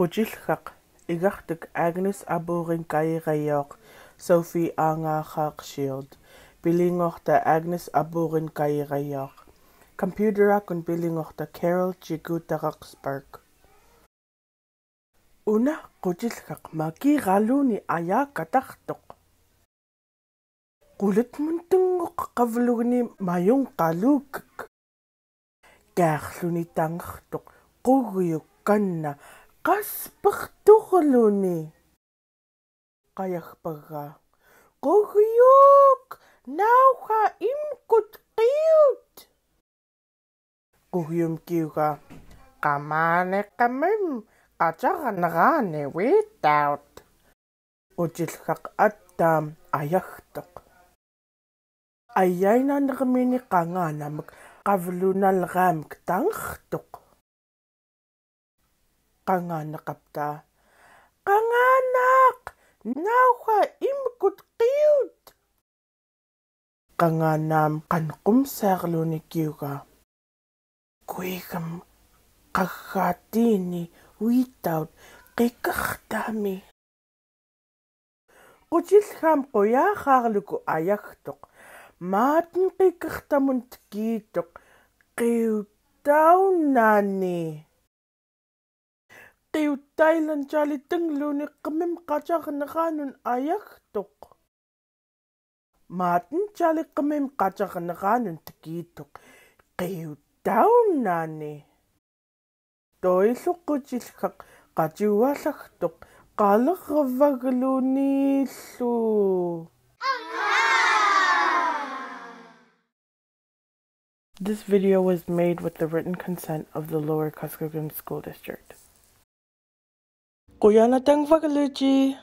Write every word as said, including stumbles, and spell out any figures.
Kutịlkak, iyaktịk Agnes Aburin Kayireyok, Sophie Angahak Shield, piliñokta Agnes Aburin Kayireyok, computer akun piliñokta Carol Chiguta Roxburgh. Una kutịlkak makiraluni ayakataktok. Kulot muntunguk kavluni mayung kalukuk. Kakluni tangtok kugiuk kana kaspaktukluni. Kayakpaga. Kugiuk nauha imkut kiut. Kuhium kiuga. Kamane kamem kacagan rane without. Kutịlkak atam ayaktok. Ayaina nrmini kanganamuk kavlunal ramuk tangtok. Kanganakapta. Kanganak nauha imkut kiut. Kanganam kankumsakluni kiuga. Kuigam kagatini without kikaktami. Kutịlkam kuyakarluku ayaktok. Matin kikaktamun tikitok. Kiutaunani. Kiutailan caliteng luni kemem kacagan ranun ayaktok. Matin cali kemem kacagan ranun tikitok. Kiutaunani. Toilu kutịlkak kaciwalaktok kalak vagluni lu. This video was made with the written consent of the Lower Kuskokwim School District. Kuyanatang vagluci.